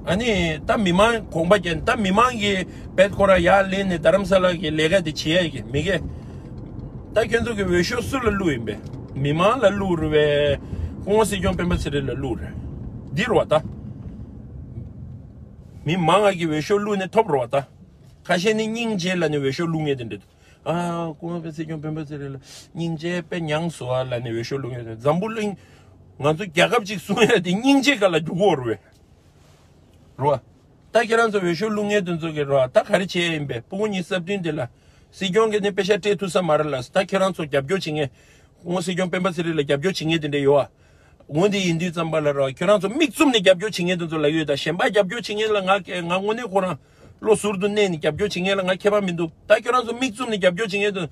ཨ་ནི་ད་མི་མང་དགོངས་པ་རྒྱན། ད་མི་མང་གིས་བེད་ཁོ་ར་ཡར་ལེན་ནས་རྡ་རམ་ས་ལ་གི་ལས་ཀ་འདི་བྱེད་ཡ་གི་མི་གས། ད་ཁྱོད་ཚོ་གི་འོས་ཤོག་སུ་ལ་བླུགས་ཡིན་པས། མི་མང་ལ་བླུགས་རུ་བས། སྐུ་ངོ་སྲིད་སྐྱོང་སྤེན་པ་ཚེ་རིང་ལ་བླུགས་རེད། འདི་རོ་ད། མི་མང་ང་གི་འོས་ཤོག་བླུགས་ནས་ཐོབ་རོ་ད། ཁ་ཤས་ནི་སྙིང་རྗེ་ལ་ནི་འོས་ཤོག་བླུགས་ངེས་དེ་འདྲ་འདུག་ཨ། སྐུ་ངོ་སྲིད་སྐྱོང་སྤེན་པ་ཚེ་རིང་ལ་སྙིང་རྗེ་དཔེ་མྱངས་སོང་ཨ་ལབ་ནས་འོས་ཤོག་བླུགས་ཡོད་རེད། འཛམ་བུ་གླིང་། ང་ཚོ་རྒྱལ་ཁབ་ཅིག་སྲུང་ཡ་དེ་སྙིང་རྗེ་ག་ལ་རྒྱུག་གོ་རུ་བས། རོ། ད་ཁྱེད་རང་ཚོ་འོས་ཤོག་བླུགས་མཁན་དེ་ཚོ་གི་རོ། ད་ག་རེ་བྱས་ཡིན་པས། སྤུ་གུ་ཉི་ཤུ་རྩ་བདུན་དེ་ལ། སྲིད་སྐྱོང་གི་ནི་པེ་ཤ་སྤྲད་ཐུབ་ས་མ་རེད་ལ། ད་ཁྱེད་རང་ཚོ་རྒྱབ་སྐྱོར་བྱེད་མཁན། སྐུ་ངོ་སྲིད་སྐྱོང་སྤེན་པ་ཚེ་རིང་ལ་རྒྱབ་སྐྱོར་བྱེད་མཁན་དེ་འདྲ་ཡོད་ཨ། འོན་ཏེ་ཡིན་དུས་ཙམ་པ་ལ་རོ། ཁྱོད་རང་ཚོ་མིག་བཙུམ་ནས་རྒྱབ་སྐྱོར་བྱེད་མཁན་དེ་ཚོ་ལ་ཡོད་ད། གཞན་པ་རྒྱབ་སྐྱོར་བྱེད་མཁན་ལ་ང་ང་དངོས་གནས་ཁོ་རང་ བློ་ཟུར་དུ་གནས་ནས་རྒྱབ་སྐྱོར་བྱེད་མཁན་ལ་ང་ཁྱད་པར་མི་འདུག་ད་ཁྱོད་རང་ཚོ་མིག་བཙུམ་ནས་རྒྱབ་སྐྱོར་བྱེད་མཁན་དུ།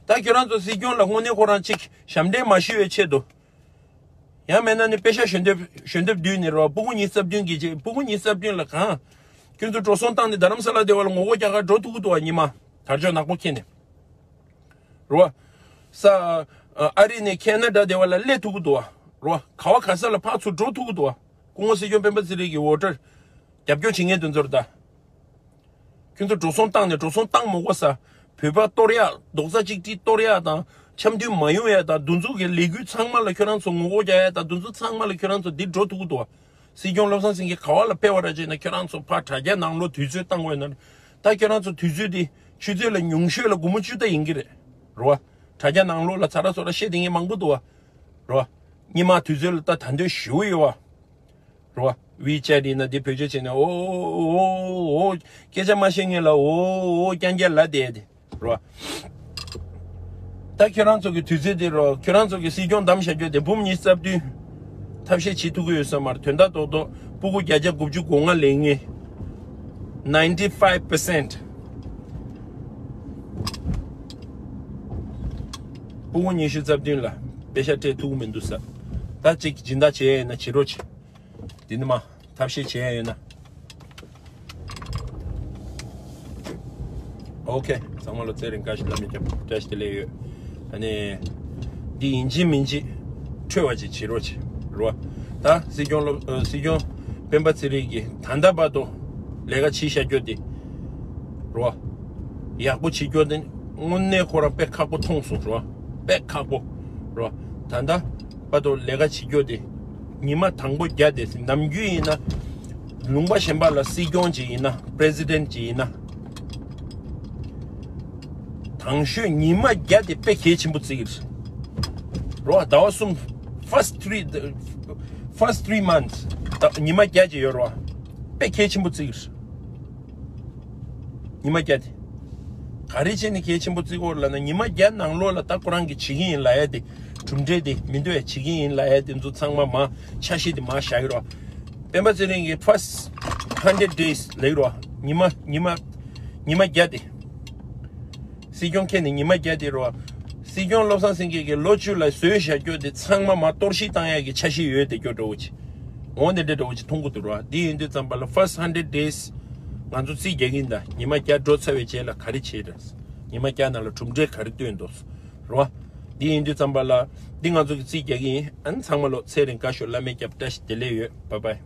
ད་ཁྱོད་རང་ཚོ་སྲིད་སྐྱོང་ལ་དངོས་གནས་ཁོ་རང་ཅིག་ཞབས་འདྲེན་མ་ཞུ་བའི་ཆེད་དུ། ཡང་མིན་ན་ནི་པེ་ཤག་ཞལ་འདེབས་ཞལ་འདེབས་བསྡུས་ནས་རོ། སྤུ་གུ་ཉི་ཤུ་རྩ་བདུན་གྱི་རྗེས། སྤུ་གུ་ཉི་ཤུ་རྩ་བདུན་ལ་གང་། ཁྱོད་ཚོ་འགྲོ་སོང་བཏང་ནས་རྡ་རམ་ས་ལ་དེ་བ་ལ་ངོ་རྒོལ་རྒྱག་གར་འགྲོ་ཐུབ་ཀྱི་འདུག་བ། ཉི་མ་དར་ལྕོག་ནག་པོ་འཁྱེར་ནས་རོ། ས་ཨ་རི་ནས་ཁེ་ན་ཌ་དེ་བ་ལ་སླེབས་ཐུབ་ཀྱི་འདུག་བ་རོ། ག་བ་ག་ས་ལ་ཕར་ཚུར་འགྲོ་ཐུབ་ཀྱི་འདུག་བ། སྐུ་ངོ་སྲིད་སྐྱོང་སྤེན་པ་ཚེ་རིང་གི་འོ་ཊར་རྒྱབ་སྐྱོར་བྱེད་མཁན་དེ་ཚོར་ད། ཁྱོད་ཚོ་འགྲོ་སོང་བཏང་ནས། འགྲོ་སོང་བཏང་མ་དགོས་ས། བོད་པ་གཏོར་ཡག་རྡོག་རྩ་གཅིག་སྒྲིལ་གཏོར་ཡག་དང་འཆམ་མཐུན་མ་ཡོང་ཡག་དང་། འདི་ཚོ་གི་ལས་འགུལ་ཚང་མ་ལ་ཁྱོད་རང་ཚོ་ངོ་རྒོལ་རྒྱག་ཡག་དང་། འདི་ཚོ་ཚང་མ་ལ་ཁྱོད་རང་ཚོ་འདི་འགྲོ་ཐུབ་ཀྱི་འདུག་བ། སྲིད་སྐྱོང་བློ་བཟང་སེང་གེ་ག་བ་ལ་ཕེབས་པ་ར་བྱས་ན་ཁྱོད་རང་ཚོ་ཕར་དྲ་རྒྱ་ནང་ལོགས་དུས་ཚོད་བཏང་དགོས་ན། ད་ཁྱོད་རང་ཚོ་དུས་ཚོད་འདི་ཆུ་ཚོད་ལ་ཉུང་ཤོས་ལ་སྒོར་མོ་བཅུ་ད་ཡིན་གྱི་རེད་རོ། དྲ་རྒྱ་ནང་ལོགས་ལ་ཚ་ར་ཚོ་ར་བཤད་དེ་ངས་མང་པོ་འདུག་བ་རོ། ཉི་མ་དུས་ཚོད་ལ་ད་ད་འདོད་ཞུ་ཡོད་བ། རོ། ཝི་ཅེ་ཊི་ཡིན་ན་འདི་བེད་སྤྱོད་བྱས་ནས་འོ་འོ་འོ་སྐད་ཆ་མ་བཤད་མཁན་ལ་འོ་འོ་རྐྱང་རྐྱང་ལབ་བསྡད་དེ་རོ། ད་ཁྱོད་རང་ཚོ་གི་དུས་ཚོད་དེ་རོ། ཁྱོད་རང་ཚོ་གི་སྲིད་སྐྱོང་བདམས་བཞག་རྒྱུ་དེ་འབུམ་ཉི་ཤུ་རྩ་བདུན་ཐབས་ཤེས་བྱེད་ཐུབ་ཀྱི་ཡོད་ས་མ་རེད། དོན་དག་རྡོག་རྡོག་སྤུ་གུ་བརྒྱ་ཆ་དགུ་བཅུ་གོ་ལྔ་ལེན་མཁན། ninety five percent། སྤུ་གུ་ཉི་ཤུ་རྩ་བདུན་ལ་པེ་ཤག་སྤྲད་ཐུབ་ཀྱི་མི་འདུག་ས། ད་ཅིག་སྦྱིན་བདག་བྱེད་ཡ་ཡིན་ན་བྱེད་རོགས་བྱེད། འདི་ནི་མ་ཐབས་ཤེས་བྱེད་ཡ་ཡོད་ན། ཨོ་ཁེ། ཚང་མ་ལ་ཚེ་རིང་བཀྲ་ཤིས་བདེ་ལེགས་ཡོད། ཨ་ནི། འདི་ཡིན་གཅིག་མིན་གཅིག་འཕྲོད་པ་ཅིག་བྱེད་རོགས་བྱེད། རོ། ད་སྲིད་སྐྱོང་སློབ་ཨ་སྲིད་སྐྱོང་སྤེན་པ་ཚེ་རིང་གིས་ད་ལྟ་བར་དུ་ལས་ཀ་བྱེད་བཞག་རྒྱུ་དེ། རོ། ཡག་པོ་བྱེད་རྒྱུ་དེ་དངོས་གནས་ཁོ་རང་དཔེ་ཁག་པོ་མཐོང་སོང་། རོ། དཔེ་ཁག་པོ། རོ། ད་ལྟ་བར་དུ་ལས་ཀ་བྱེད་རྒྱུ་དེ། ཉི་མ་དང་པོ་བརྒྱ་དེ་ནམ་རྒྱུན་ཡིན་ན། ལུང་པ་གཞན་པ་ལ་སྲིད་སྐྱོང་ཅིག་ཡིན་ན། པི་རེ་སི་ཌེན་ཊི་ཅིག་ཡིན་ན། དང་ཤོས་ཉི་མ་བརྒྱ་དེ་དཔེ་གལ་ཆེན་པོ་བརྩི་གི་རེད། རོ། ཟླ་བ་གསུམ། first three first three months། ད་ཉི་མ་བརྒྱ་ཅིག་ཡོད་རོ། དཔེ་གལ་ཆེན་པོ་བརྩི་གི་རེད། ཉི་མ་བརྒྱ་དེ། ག་རེ་བྱས་ནས་གལ་ཆེན་པོ་བརྩི་གི་ཡོད་ལབ་ན། ཉི་མ་བརྒྱ་ནང་ལོགས་ལ་ད་ཁོ་རང་གིས་བྱེད་ཀྱི་ཡིན་ལབ་ཡ་དེ། གྲུབ་འབྲས་དེ་མི་འདུག་ཡ། བྱེད་ཀྱི་ཡིན་ལབ་ཡ་དེ་ཚོ་ཚང་མ་མ་འཆར་གཞི་དེ་མ་བཞག་གི་རོ། སྤེན་པ་ཚེ་རིང་གིས་first hundred days ལབ་ཀྱི་རོ། ཉི་མ་ཉི་མ་ཉི་མ་བརྒྱ་དེ། སྲིད་སྐྱོང་འཁྱེར་ནས་ཉི་མ་བརྒྱ་དེ་རོ། སྲིད་སྐྱོང་བློ་བཟང་སེང་གེ་གིས་ལོ་བཅུ་ལ་བཟོས་བཞག་རྒྱུ་དེ་ཚང་མ་མ་གཏོར་བཤིག་བཏང་ཡ་གི་འཆར་གཞི་ཡོད་དེ། སྐྱོ་འདྲ་བོ་ཅིག་འོ་འདི་འདྲ་འདྲ་བོ་ཅིག་མཐོང་གི་འདུག་རོ། འདི་ཡིན་དུས་ཙམ་པ་ལ་first hundred days ང་ཚོ་རྩིས་རྒྱག་གི་ཡིན་ད། ཉི་མ་བརྒྱ་འགྲོ་ཚར་བའི་རྗེས་ལ་ག་རེ་བྱེད་ར། ཉི་མ་བརྒྱ་ནང་ལ་གྲུབ་འབྲས་ག་རེ་བཏོན་འདུག་རོ། འདི་ཡིན་དུས་ཙམ་པ་ལ་འདི་ང་ཚོ་གི་རྩིས་རྒྱག་གི་ཡིན། ཨ་ནི་ཚང་མ་ལོ་ཚེ་རིང་དགའ་ཤོག་བླ་མའི་སྐྱབས། བཀྲ་ཤིས་བདེ་ལེགས་ཡོད། bye bye།